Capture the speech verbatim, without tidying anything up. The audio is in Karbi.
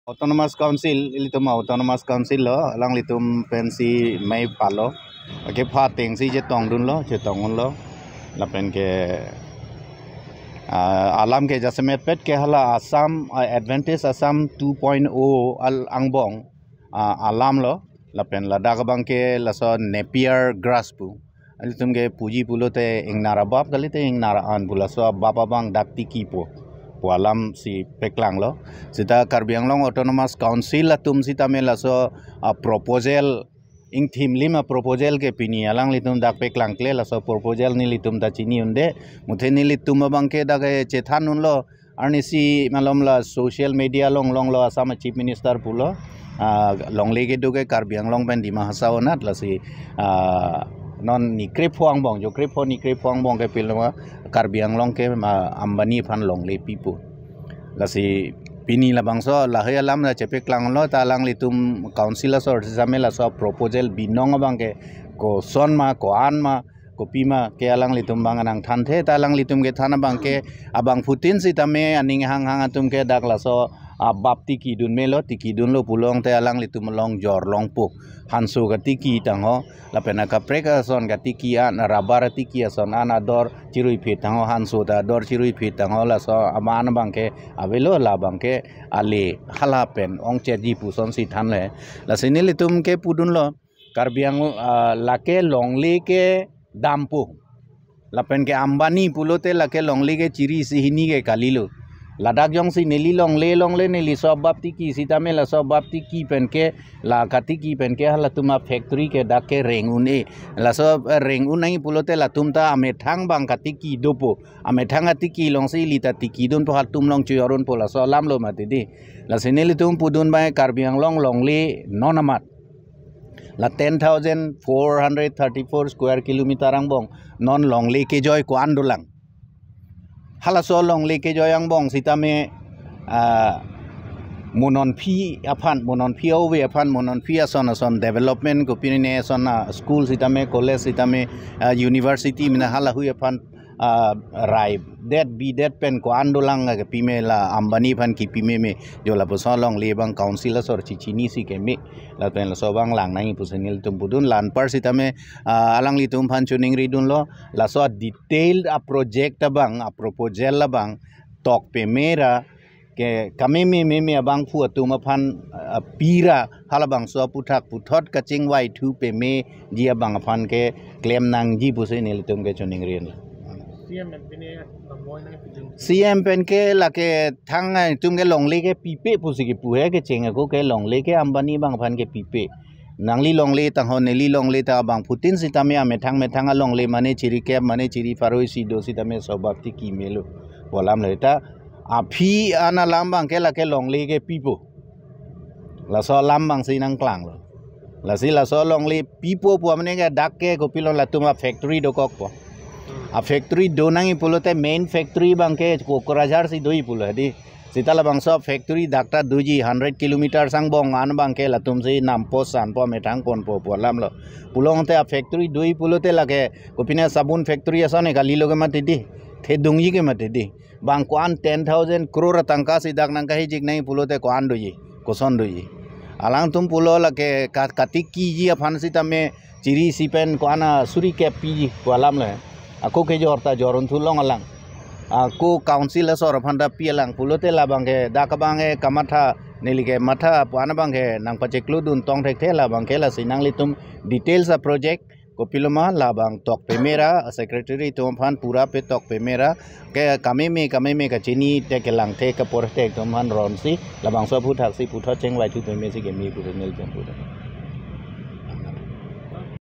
Autonomous Council, ilitum Autonomous Council lo, alanglitum pensi mei palo. Kepha atengsi chetongdunlo, chetongdunlo. Lapen ke, ah, alam ke jasemet pet ke hala Assam, ah, Advantage Assam two point oh al angbong, ah, alam lo. Lapen ladak abang ke laso Napier grass pu. Ilitum ke puji pulote ingnar abap kalite ingnar an pu, laso abap abang dak tikipo pu alamsi paklanglo. Seta Karbi Anglong Autonomous Council atum sitame laso, ah, proposal, ingthim lim a-proposal ke pini alanglitum dak paklangkle, laso proposal nelitum ta chini unde, muthe nelitum abang ke dak, eh, chethan unlo, arnisi malom la social media along longlo Assam Chief Minister pulo, ah, longle kedo ke Karbi Anglong pen Dima Hasao anat, lasi, ah, non ni krepho angbong, jo krepho ni krepho angbong ke piloma Karbi Anglong ke, ah, Ambani aphan longle pipo. Lasi pini labangso lahei alam la chepaklanglo, ta alanglitum council asor sitame laso proposal binong abang ke koson ma, ko-an ma, kopima ke alanglitum abang nangthanthe, ta alanglitum kethan abang ke abangphutin sitame aning hanghang atum ke dak laso abap tikidun melo, tikidunlo pulote alanglitum along jor longpo. Hanso katiki tangho, lapen akaprek ason katiki an, rubber tiki ason an ador chiruiphit tangho, hanso ta ador chiruiphit tangho, laso aman abang ke avelo, labang ke ale hala pen ongchetji pusonsi thanle. Lasi nelitum ke pudunlo, Karbi Anglong, ah, lake longle ke dampo. Lapen ke Ambani pulote lake longle ke chiri isi hini ke kalilo. Ladak jongsi neli longle longle neli laso abap tiki sitame laso abap tiki pen ke la katiki pen ke halatum a-factory ke dak ke reng un-e. Laso, eh, reng un nangji pulote latum ta amethang abang katiki dopo. Amethang atiki alongsi ili ta tikidunpo, halatum along chojor unpo, laso alamlo mati di. Lasi nelitum pudun abang Karbi Anglong longle non amat la ten thousand four hundred thirty-four square kilometer angbong non longle kejoi ko-an dolang. Halaso longle kejoi angbong sitame, ah, mo nonphi aphan, mo nonphi ove aphan, mo nonphi ason ason development, kopine ason a school sitame, college sitame, ah, university mena halahui aphan, ah, rai det bi det pen ko-an dolang ke pime, la Ambani aphan kipi meme, jo lapuson longle abang council asor chichinisi keme, lapen laso abang lang nangji pusi nelitum pudun. La anpar sitame, ah, alanglitum aphan choningridunlo, laso detailed a-project abang, a-proposal abang tok pemera ke kameme meme abangphu atum aphan, ah, pira halabangso aphuthak puthot kachingvaithu pemeji abang aphan ke klem nangji pusi nelitum ke choningri. C M pen pine bang moi nang pidun. C M pen ke lake thang, eh, itum ke longle ke pipe pusi kipu he, kecheng ako ke longle ke Ambani abang aphan ke pipe. Nangli longle tangho, neli longle ta, abangphutin sitame amethang methang alongle mane chirikep mane chiripharo isi do sitame laso abap tiki melo pu alamlo. Ta aphi an alam abang ke lake longle ke pipo. Laso alam abangsi nangklanglo. Lasi laso longle pipo pu amene ke dak ke kopilo, latum a-factory dokokpo. A-factory do nangji pulote main factory abang ke Kokrajhar si doji pulo di. Seta labangso factory dak ta doji hundred kilometer angbong an abang ke latumsi nampo sanpo amethang ponpo pu alamlo. Pulote a-factory doji pulote lake kopine sabun factory ason e kalilo ke mati di. Thedungji ke mati di. Bang ko-an ten thousand crore atangka si dak nangkahijik nangji pulote ko-an doji, koson doji. Alangtum pulo lake ka-, katikiji aphan sitame chiri isi pen ko-an a suri kep piji pu alamlo. Ako kejor ta jor unthu long alang. Ako council asor aphan ta pi alang pulote labang ke dak abang ke kamatha, neli ke matha pu an abang ke nangpachekludun tong thekthe, labang ke lasi nanglitum details a-project kopiloma labang tok pemera, secretary atum aphan pura pe tok pemera ke kameme kameme kachini te kelangthe kaporthe atum aphan ronsi labangso aphuthaksi puthot chingvaithu pemesi keme pu nelitum pu.